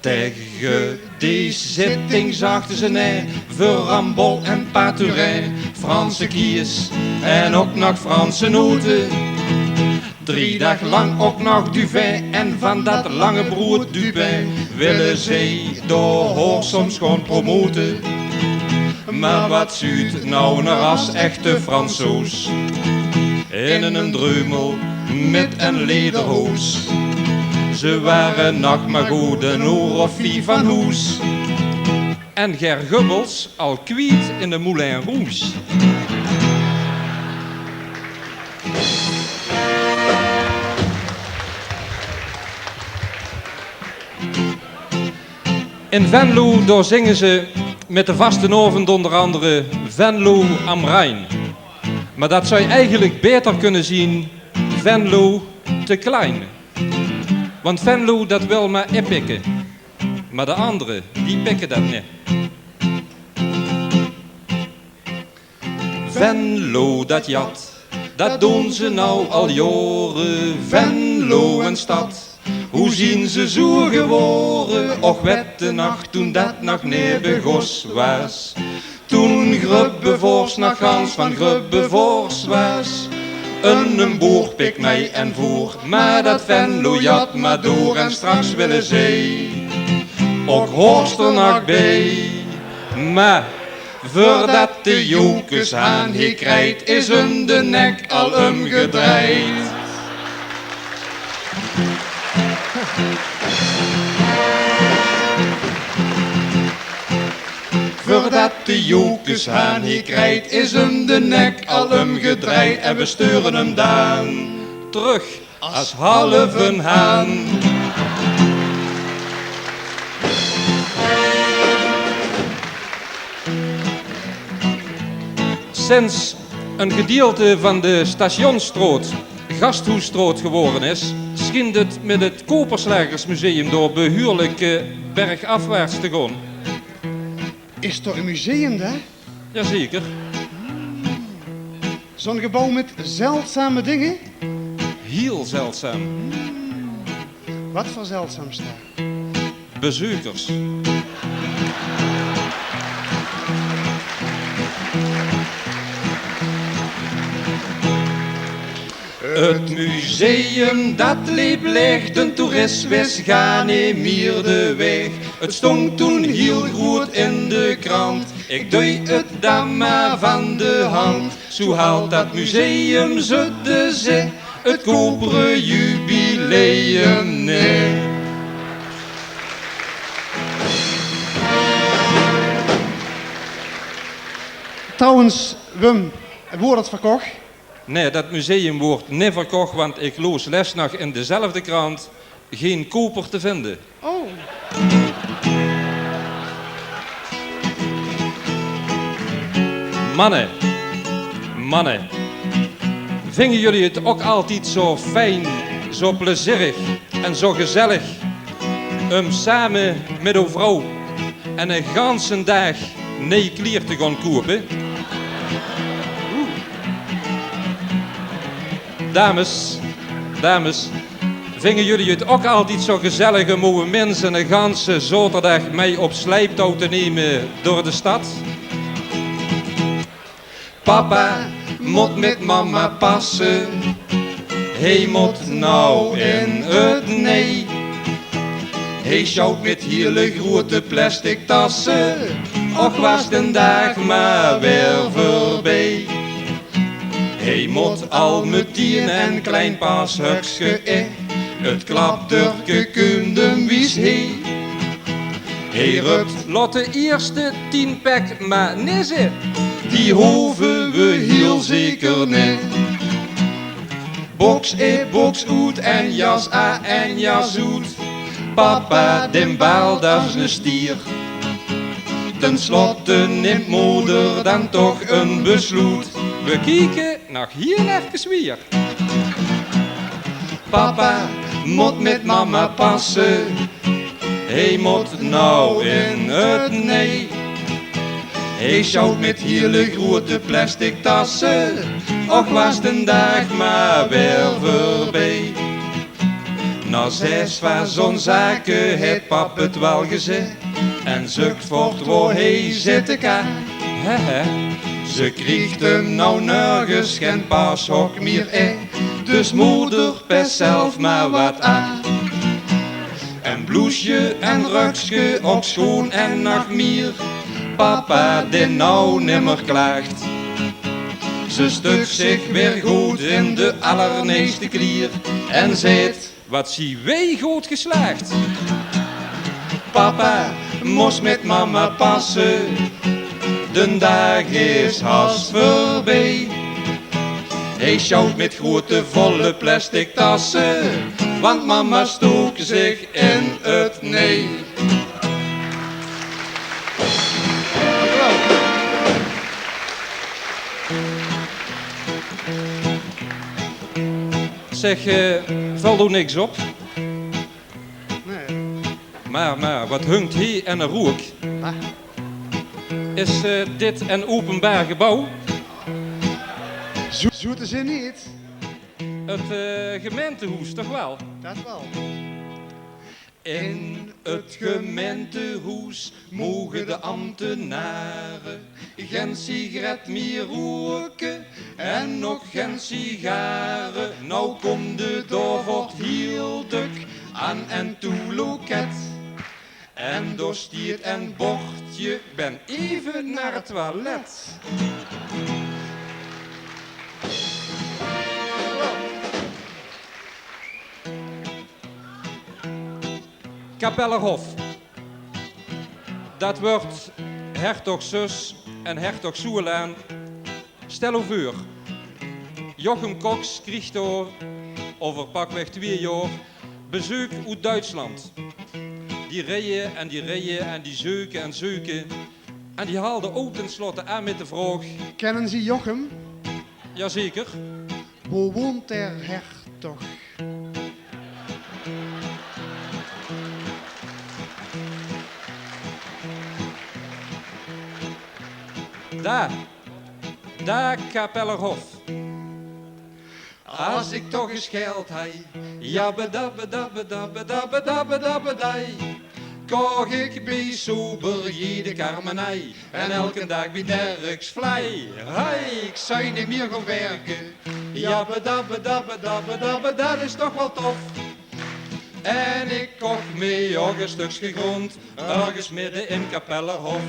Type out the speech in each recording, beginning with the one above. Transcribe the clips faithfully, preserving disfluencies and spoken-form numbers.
Tege dees zitting zagte ze nae, veur Rimbaud en Paturin, Franse kies en ok nog Franse note. Drie daag lang ok nog duvet en van dat lange brood du pain wille ze de hoor soms gaon promote. Mer wat zuut now 'ner as echte Fransoos in 'nen dreumel mit 'n lederhoos? Ze ware nog mer good 'n oor of vief van hoes. En Ger Gubbels al kwiet in de Moulin Rouge. In Venlo, dao zinge ze mit de vastenaovend ónger andere Venlo am Rijn. Mer dat zou eigelik baeter kunne zien Venlo te klein. Want Venlo, dat wil mer ein pikke. Mer de andere, die pikke dat neet. Venlo, dat jat, dat doon ze now al jaore. Venlo, ein stad, hoe zien ze zoe gewore? Och, wette nog, toen dat nog neet begós waas. Toen Grubbevors nog gans van Grubbevors waas. En 'nen boer pik mei en voer, mer dat Venlo jat mer door. En straks wille ze ok Horst d'r nog bie. Mer veurdat de Jocushaan hie kreit, is 'm de nek al umgedreid. Veurdat de Jocushaan hie kreit, is 'm de nek al umgedreid. En we sture 'm daan trök as halve haan. Sinds ein gedielte van de Stationsstraot Gasthoesstraot gewore is, schient 't mit 't Koperslagersmuseum dao behuurlik, eh, bergafwaarts te gaon. Is d'r ein museum dao? Jazeker. Zo'n gebouw mit zeldzame dinger? Hiel zeldzaam. Wat veur zeldzaams dao? Bezeukers. 't Museum dat leep laeg, den toerist wis gaar neet mier de waeg. 't Stóng toen hiel groet in de krant, ik dui 't dan mer van de hand. Zoe haalt dat museum, zudde ze, 't kopere jubileum neet. Trouwens, Wim, woort 't verkoch? Nae, dat museum woort neet verkoch, want ik loos lèts nog in dezelfde krant: geen koper te vinden. Oh. Manne, manne, vinge jullie 't ok altied zoe fijn, zoe plezierig en zoe gezellig um same mit ow vrouw en 'ne ganse daag nee klier te gaon koupe? Dames, dames, vinge jullie 't ok altied zoe gezellig um owe mins 'ne ganse zaoterdaag mei op sleiptouw te neme door de stad? Papa mot mit mama passe, hie mot now in 't nee. Hie sjouwt mit hiele groete plastic tasse, och, waas den daag mer weer veurbie. Hie mot al metien ein klein paashökske in, 't klapdeurke kump 'm wies hie. Hie rup: laot de ierste tien pek mer nisse, die hove we hiel zeker neet. Boks in, boks oet en jas aan en jas oet. Papa, den baal, dat is 'ne stier. Ten slotte nimt moder dan toch 'n besloet. We kieke nog hiel efkes wier. Papa mot mit mama passe, hie mot now in 't nee. Hie sjouwt mit hiele groete plastic tasse, och, waas den daag mer weer veurbie. Nao zes van zoe'n zake haet pap 't waal gezag en zeuk voort wo hee zitte kan. Hè, hè. Ze kriegt 'm now nörges gen paoshok mier, eh. Dus moder, pas zelf mer wat aan. En bloesje en rökske, ok schoon en nog mier. Papa, dae now nimmer klaagt. Ze stök zich weer good in de allerneeste klier en zaet: "Wat zien weej good geslaagd." Papa mós mit mama passe, den daag is haos veurbie. Hae sjouwt mit groeate volle plastic tasse, want mama stook zich in 't nee. Zeg, eh, velt ow niks op? Nee. Mer, mer, wat hungk hie en rook? Bah. Is, eh, dit en openbaar gebouw? Zoe, zoe te zeen neet. 't, eh, gemeintehoes toch waal? Det waal. In 't gemeintehoes moge de ambtenare gen sigaret mier roke en nog gen sigare. Now kómme dao vort hiel dök aan en toe loket. En dao stiet en bordje: "Ben even nao 't toilet." Kapellerhof. Det wuuert hertog zus en hertog zoeë laan. Stel ow veur, Jochem Cox kriegt dao euver pakweg twieë jaor bezeuk oet Duitsland. Die rieje en die rieje en die zeuke en zeuke. En die haalde ow ten slotte aan mit de vraog: "Kennen Sie Jochem?" "Jazeker." "Wo wohnt der Herr toch?" "Dao, dao, Kapellerhof." As ik toch es geld hei, jabbedabbedabbedabbedabbedabbedabbedabbedabbedai, koch ik bie Sober jede karmenij en elken daag bie Derks vlei. Hei, ik zou niet meer gaan werken. Jabbedabbedabbedabbedabbedabbe, dat is toch wel tof. En ik kocht me ook een stukje grond, ergens midden in Kapellerhof.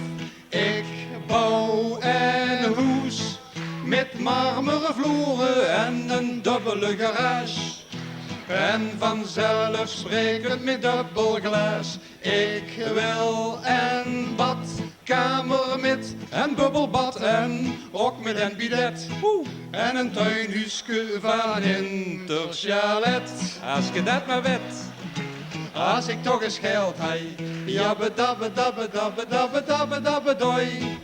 Ik bouw een hoes met marmeren vloeren en een dubbele garage. En vanzelfsprekend met dubbelglaas. Ik wil een badkamer met een bubbelbad en ook met een bidet. Oeh. En een tuinhuuske van interchalet. As ge dat maar wet. As ik toch es geld hei, jabbedabbedabbedabbedabbedabbedabbedoi.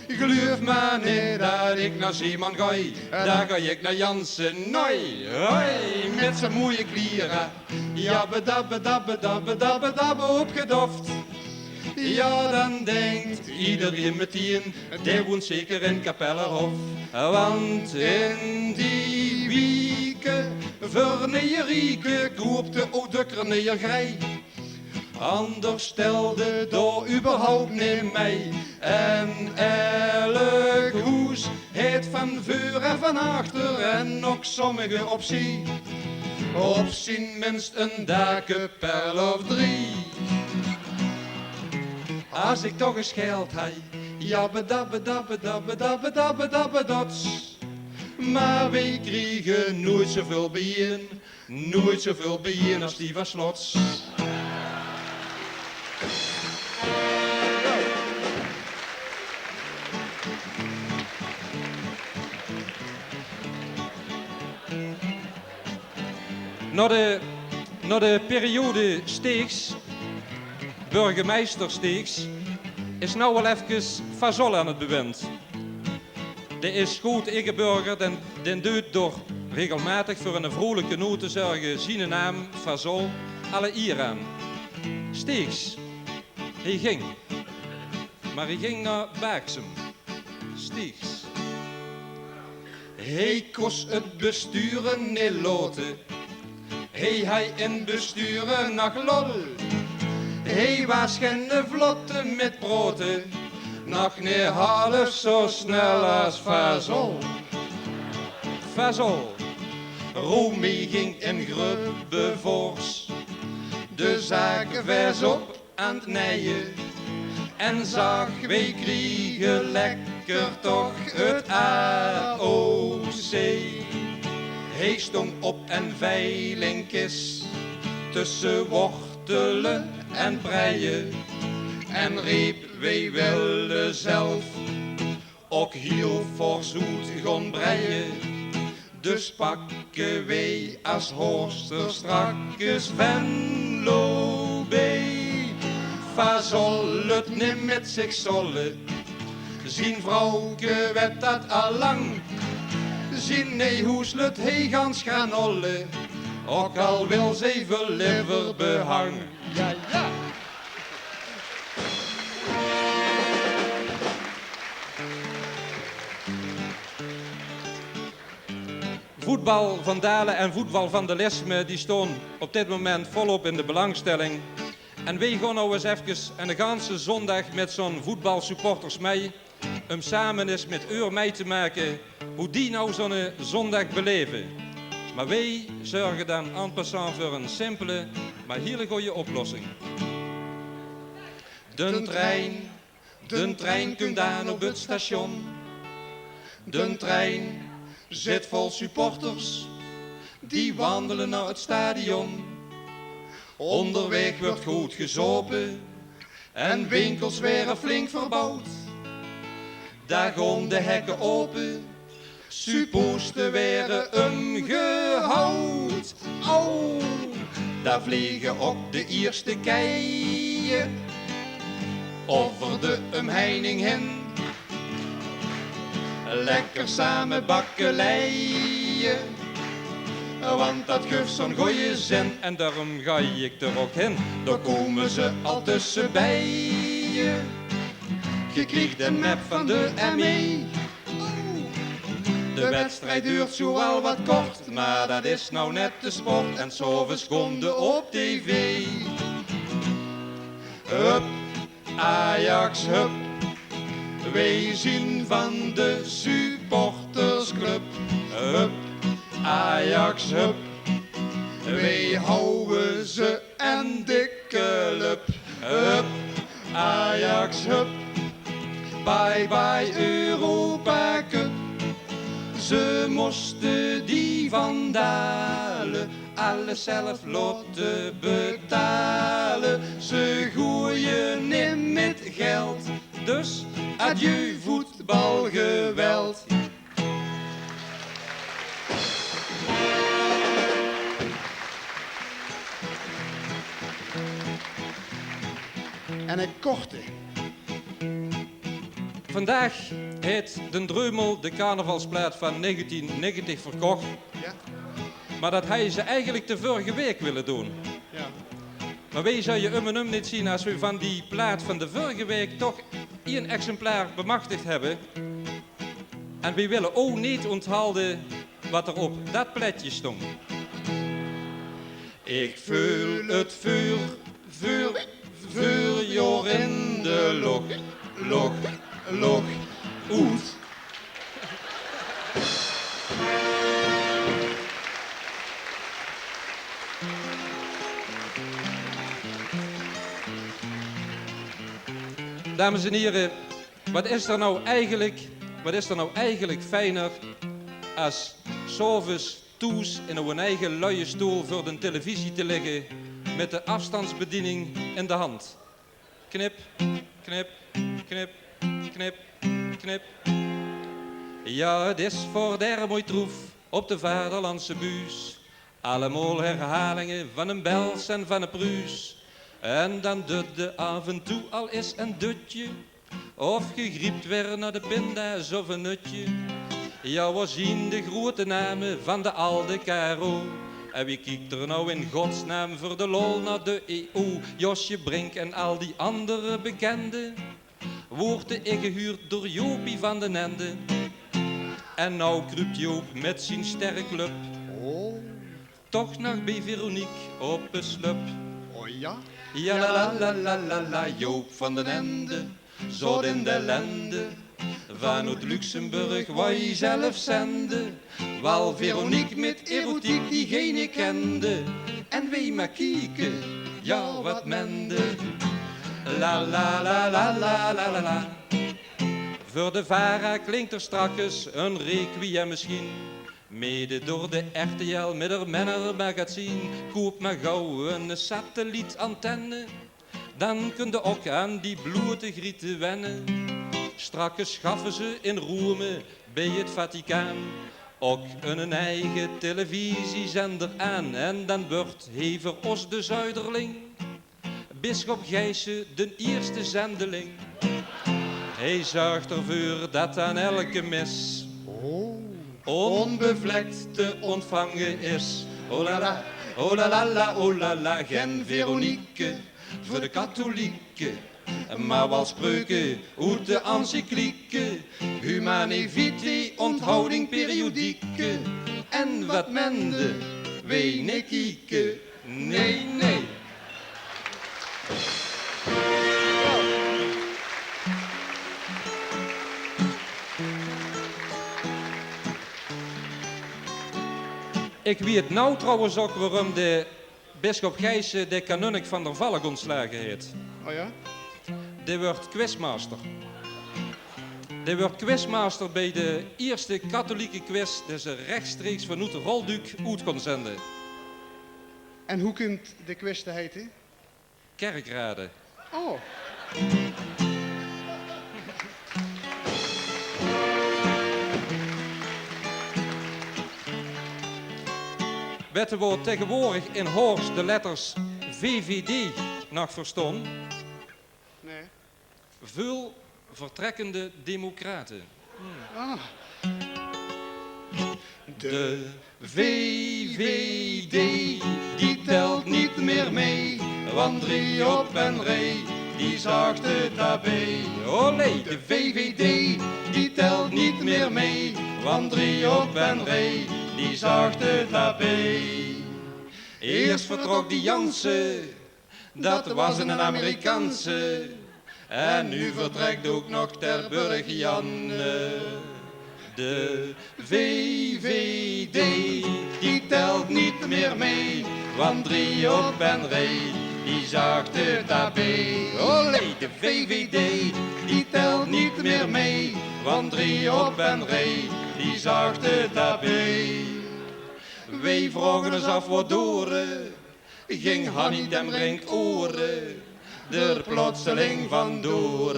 Geluuf maar niet dat ik naar Zeeman gei, daar gei ik naar Jansen. Noi, hoi, met zijn mooie klieren. Jabbedabbedabbedabbedabbedabbe opgedoft. Ja, dan denkt iedereen meteen, die woont zeker in Kapellerhof. Want in die wieken veur neeje rieken koopte ow dökker neeje grei. Anders stelde dao überhaupt neet mei. En elk hoes het van veur en van achter en ook sommige op zie, op zien minst een dakkapel of drie. As ik toch es geld hei, jabbedabbedabbedabbedabbedabbedabbedabbedots. Maar we kriegen nooit zoveel bijeen. Nooit zoveel bijeen as die van Slots. Nao de, nao de periode Steegs, burgemeister Steegs, is now al efkes Fasol aan 't bewind. Dae is good ingeburgerd en dae duit door regelmatig veur 'n vrolike noot te zörge ziene naam, Fasol, alle ier aan. Steegs, hae ging. Mer hae ging nao Baeksem. Steegs. Hae kós 't besture neet laote. Hei hei in besture nog lol. Hei waas genne vlotte mit prote. Nog nie half zo snel as Fazol. Fazol. Romy ging in grubbe vors de zaak vers op aan 't neie en zag: "Weej kriege lekker toch 't A O C." Hei stong op en veil in kis tusse wortele en preie en reep: "Weej wille zelf ok hiel fors oet gaon breie. Dus pakke weej as Horster strakkes Venlo beej." Fazol lut nim mit zich solle. Zien vrouwke wet dat al lang. Zien nee hoes lut hei gans granolle. Ok al wil ze veur liver behang. Ja, ja. Voetbal van Dalen en voetbal vandalisme, die staan op dit moment volop in de belangstelling. En weej gaon nou eens efkes een ganse zondag met zo'n voetbalsupporters mee, um samen eens met eur mee te maken hoe die nou zo'n zondag beleven. Maar weej zorgen dan en passant voor een simpele, maar hele goeie oplossing. Den trein, den trein kump aan op het station. Den trein zit vol supporters, die wandelen naar het stadion. Onderweg wordt goed gezopen en winkels were flink verbouwd. Daar gaon de hekken open, supposte were umgehaud. Au, daar vliegen ok de eerste keien over de umheining hin. Lekker samen bakkeleien, want dat guf zo'n goeie zin. En daarom ga ik er ook hin. Daar komen ze al tussen bijen. Ge kriegt een map van de M E. De wedstrijd duurt zoal wat kort, maar dat is nou net de sport. En 's aoves komt de op tv. Hup, Ajax, hup. Weej zien van de supportersclub. Hup, Ajax, hup. Weej houden ze en dikke lup. Hup, Ajax, hup. Bye bye Europa Cup. Ze moesten die vandalen alles zelf laote betalen. Ze goeien nim mit geld. Dus adieu voetbalgeweld. En een korte. Vandaag heet Den Dreumel de carnavalsplaat van negentien negentig verkocht. Ja. Maar dat hij ze eigenlijk de vorige week willen doen. Ja. Maar weej zoeje um en um niet zien as weej van die plaat van de vorige week toch een exemplaar bemachtigd hebben. En weej willen ook niet onthalden wat er op dat plaatje stond. Ik veul het veur, veur, veurjaor in de log, log, log, oet. Dames en heren, wat is er nou eigenlijk, wat is er nou eigenlijk fijner as 's aoves thoes in ow eige luie stoel veur de televisie te liggen met de afstandsbediening in de hand? Knip, knip, knip, knip, knip. Ja, het is veur der mooi troef op de vaderlandse buus. Allemaol herhalingen van een Bels en van een Pruus. En dan dut de af en toe al is een dutje. Of ge griept weer naar de pinda's of een nutje. Ja, wo zien de grote namen van de alde K R O? En wie kiekt er nou in godsnaam voor de lol naar de E O? Josje Brink en al die andere bekenden. Woort de ik gehuurd door Jopie van den Ende. En nou kruupt Joop met zien sterrenclub. Oh. toch nog bie Veronique op de slup. O ja? Ja, la, la, la, la, la, la, Joop van den Ende zot in de ellende. Vanoet Luxemburg wou ie zelf zende. Waal Veronique mit erotiek die geine kende. En wee mer kieke, ja, wat mende. La, la, la, la. Veur de vara klink d'r strakkes ein requiem mesjien. Mede door de R T L mit d'r Menner magazien. Koop mer gauw ein satellietantenne, dan kunde ok aan die bloeëte griete wenne. Strakkes gaffe ze in Rome bie 't Vaticaan ok ein eige televisiezender aan. En dan wuuert hie veur ós de Zuiderling, bisschop Gijssen, den ierste zendeling. Hae zörg d'rveur dat aan elke mis onbevlek te ontvange is. O la la, o la la la, o la la, gen Veronique veur de katholieke, mer waal spreuke oet de encyclieke Humanae Vitae, Onthouding periodieke. En wat mende, wee neet kieke. Nee, nee. Ik weit now trouwens ok waorum de bisschop Gijssen de kanunnik van der Valk ontslage haet. O ja? Dae wuuert quizmaster. Dae wuuert quizmaster bie de ierste katholieke quiz die ze rechtstreeks vanoet Rolduc oet kónne zende. En hoe kump de quiz te heite? Kerkrade. O. Wette wo taegewoordig in Horst de letters V V D nog veur staon? Nee. Veul vertrekkende democrate. Ah. De V V D, die telt niet meer mee, want drie op een rij, die zaagt 't A B. Olé, de V V D, die telt niet meer mee, want drie op een rij, die zaagt 't A B. Eerst vertrok die Jansen, dat was 'nen Amerikaanse. En noe vertrekt ouk nog Terburg Janne. De V V D, die telt niet meer mee, want drie op een rij, die zaagt 't A B. Olé, de V V D, die telt niet meer mee, want drie op een rij, die zaagt 't A B. Weej vraoge ós aaf wo dore ging Hannie Tembrink ore d'r plotseling vandoor.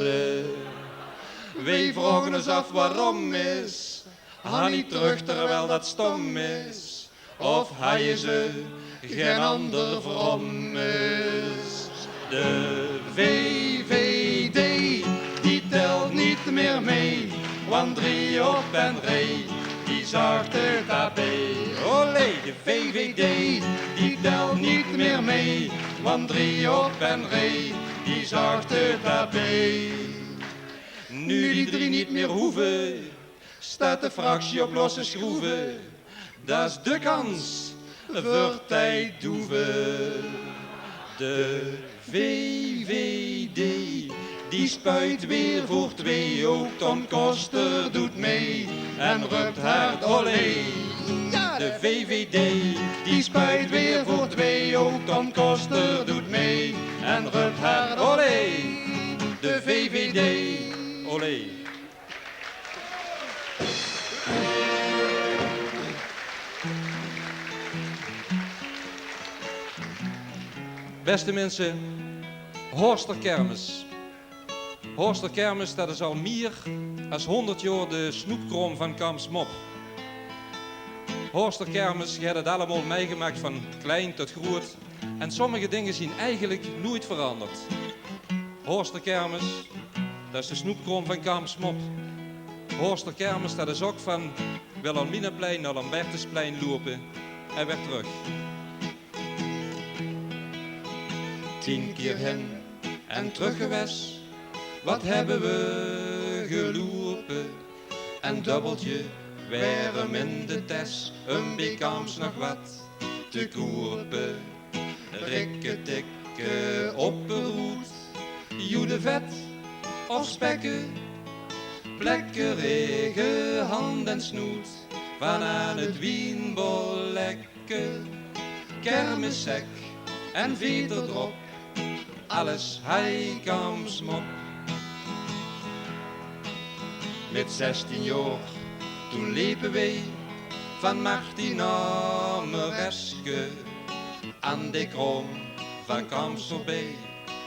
Weej vraoge ós aaf waorom is Hannie trök terwijl dat stom is, of haje ze gen ander vrom is. De V V D, die telt niet meer mee, want drie op een rij, die zaagt 't A B. Olé, de V V D, die telt niet meer mee, want drie op een rij, die zaagt 't A B. Noe die drie niet meer hoeve, staat de fractie op losse schroeve. Dat is de kans veur Thei Doeve. De V V D, die spuit weer veur twee. Ouk Ton Koster doet mee en rupt hard olé. Ja, de V V D, die spuit weer veur twee. Ouk Ton Koster doet mee en rupt hard olé. De V V D, olé. Beste minse, Horster Kermis. Horster Kermis, dat is al mier as honderd jaor de snoepkraom van Kamp Smop. Horster Kermis, geej het 't allemaol meigemaak van klein tot groeët. En sommige dinge zien eigelik noeit veranderd. Horster Kermis, dat is de snoepkraom van Kamp Smop. Horster Kermis, dat is ouk van Wilhelminaplein nao Lambertusplein loupe en weer trök. Tien kier hin en trök gewes, wat hebbe we geloupe. En dubbeltje weer 'm in de tes, um bie Kamps nog wat te koepe. Rikke tikke op de roet, joede vet of spekke, plekke rege hand en snoet, van aan het wienbollek. Kermessek en veter drop, alles hei kamsmop. Mit zestien jaor, toen lepe weej van Martien nao Mereske aan de kroon van Kamsel beej.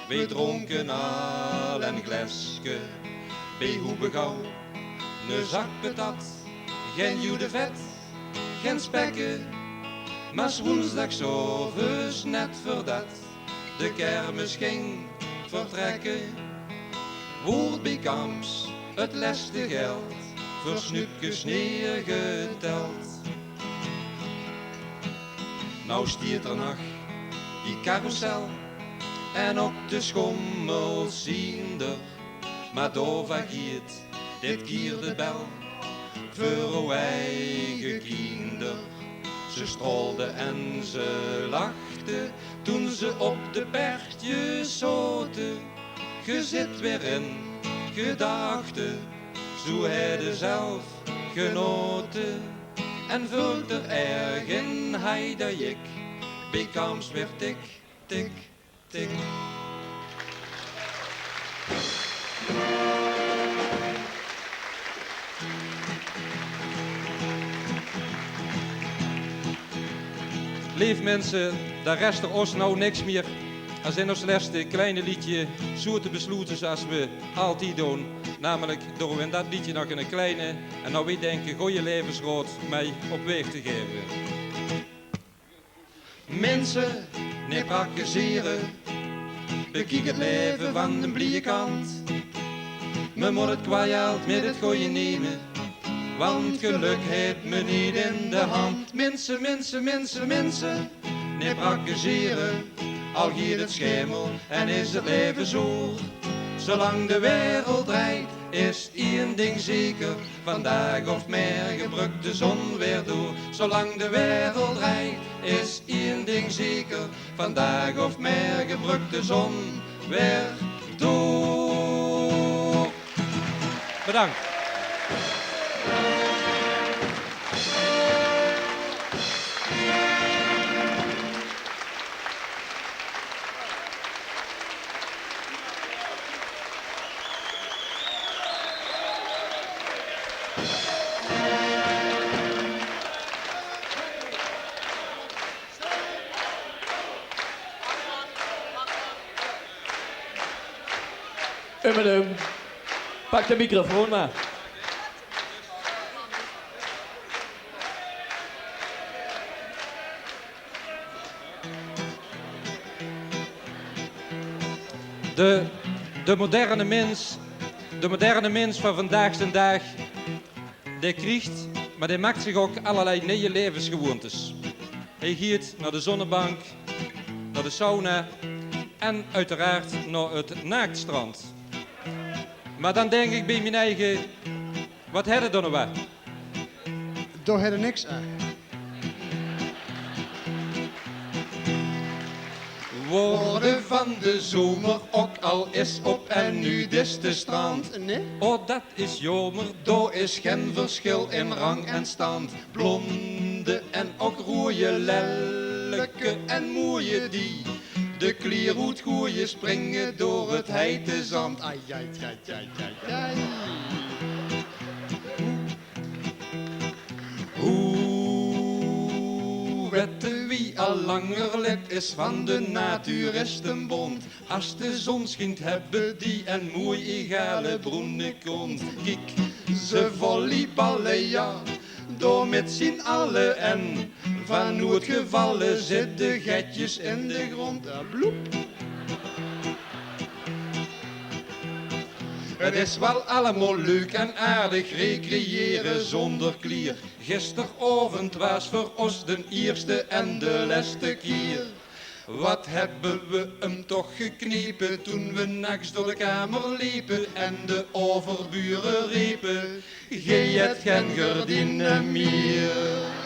Weej dronke al en gleske beej Hoebegouw, ne zak petat, gen joede vet, gen spekke, mas woensdags aoves net verdat de kermis ging vertrekke, woort beej Kamps het leste geld veur snuupkes neergeteld. Now stiet er nog die carrousel en ok de schommels zien d'r, ma dao vageet dit kier de bel veur ow eige kiender. Ze strolde en ze lachte toen ze op de pertjes zote. Ge zit weer in gedachte, zoe hedde zelf genote. En vult er erg in hei dat ik beej Kamps weer tik, tik, tik. Leef minse, dan rest er os now niks mier as in os leste kleine liedje zoe te besloete zoe as we altied doon. Namelik door ow in dat liedje nog 'ne kleine en now weej dinke goje levensraod mei op weeg te gaeve. Minse, neet prakkezere, bekiek het leve van de blieje kant. Me mot het kwaje altied mit het goje neme, want geluk het me neet in de hand. Minse, minse, minse, minse, neet prakkezere, al giet het schemel en is het leve zoer. Zolang de wereld dreit is ien ding zeker, vandaag of merge bruk de zon weer door. Zolang de wereld dreit is ien ding zeker, vandaag of merge bruk de zon weer door. Bedankt. Ummelum. Pak de microfoon maar. De, de moderne mins, de moderne mins van vandaag den daag, dae kriegt, maar dae maakt zich ok allerlei neje levensgewoontes. Hae giet nao de zonnebank, nao de sauna en uiteraard nao het naaktstrand. Maar dan denk ik beej mien eige, wat hedde dan nog wat? Dao hedde niks aan. Woorde van de zomer, ok al is op en nu diste strand. Nee? Oh, dat is jomer, dao is gen verschil in rang en stand. Blonde en ok roeje, lelleke en moeje, die de klier oetgoeje, springe door het heite zand. Ai, ai, ai, ai, ai, ai. Hoe wette wie al langer lid is van de Natuurristenbond? As de zon schient, hebbe die en moei egale broene kont. Kiek, ze volleyballe, ja, door mit zien alle en van noe het gevalle zit de getjes in de grond. Ah, bloep. Het is wel allemaal leuk en aardig recreëren zonder klier. Gisteravond was voor os den ierste en de leste kier. Wat hebbe we 'm toch geknepe toen we naks door de kamer lepe en de overbure repe: "Gej het gen gerdine mier."